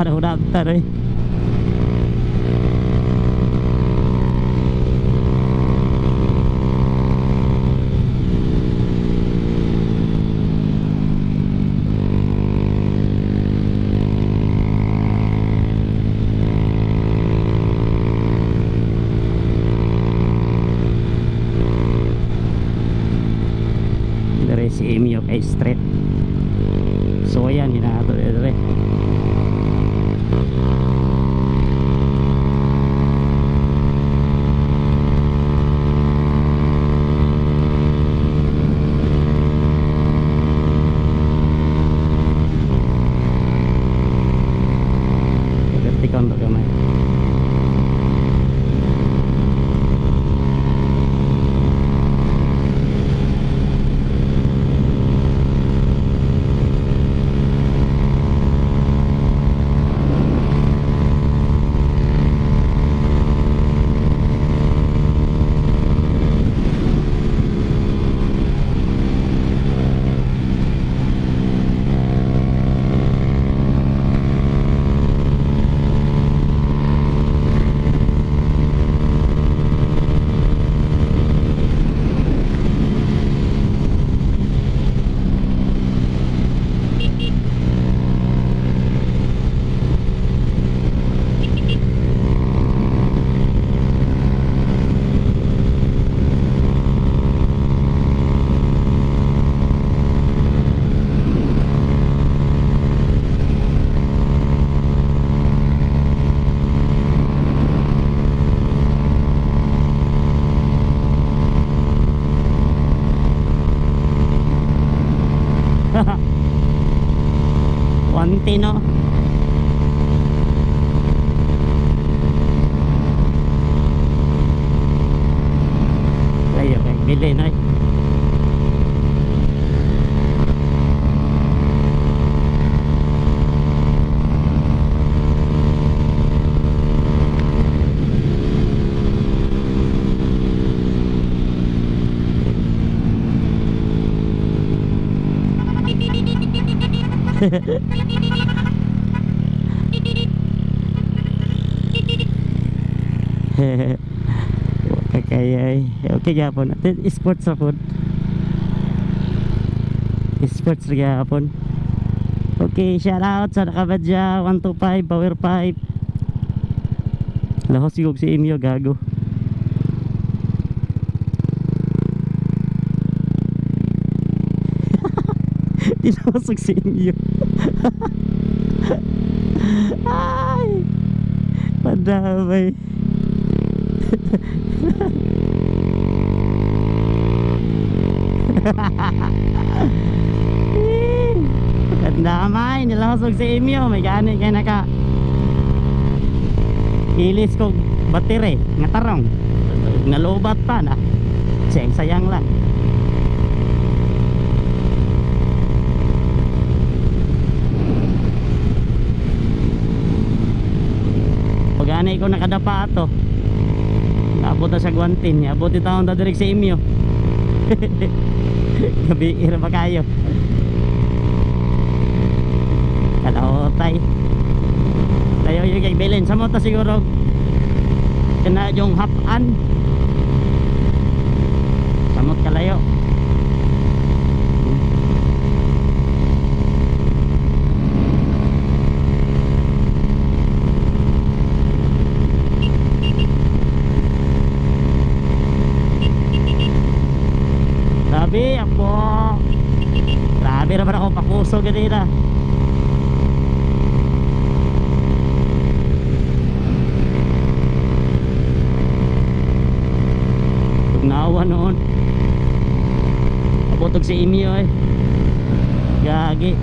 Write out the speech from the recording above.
Para hudaptar eh. Dire si Emio kay Street. So ayan, hinato dire. Vertikon to gamay. Konti no. Layo kay bili na eh. Okay, ay. Okay gyapon. Sports sa food. Sports ra gyapon. Okay, shout out sa Nakabadya 125 Power 5. Lahos sigog si inyo gago. Tinawasog si inyo. Ay! Padamay. Kadamay, nilahosog si inyo. May gani kay naka ilis ko batire nga tarong. Nalobat pa na. Sayang sayang lang. Pag anay ko nakadapa ato. Abot na sa guantin, abot itaon ta direk sa inyo. Gabi ira pa kayo. Kalaotay. Tayo yung kay Belen sa mo ta siguro kana yung hapan. Samot kalayo. Grabe, apo. Grabe naman ako pakuso ganina. Tugnawa noon. Abotog si Emio eh. Gagi.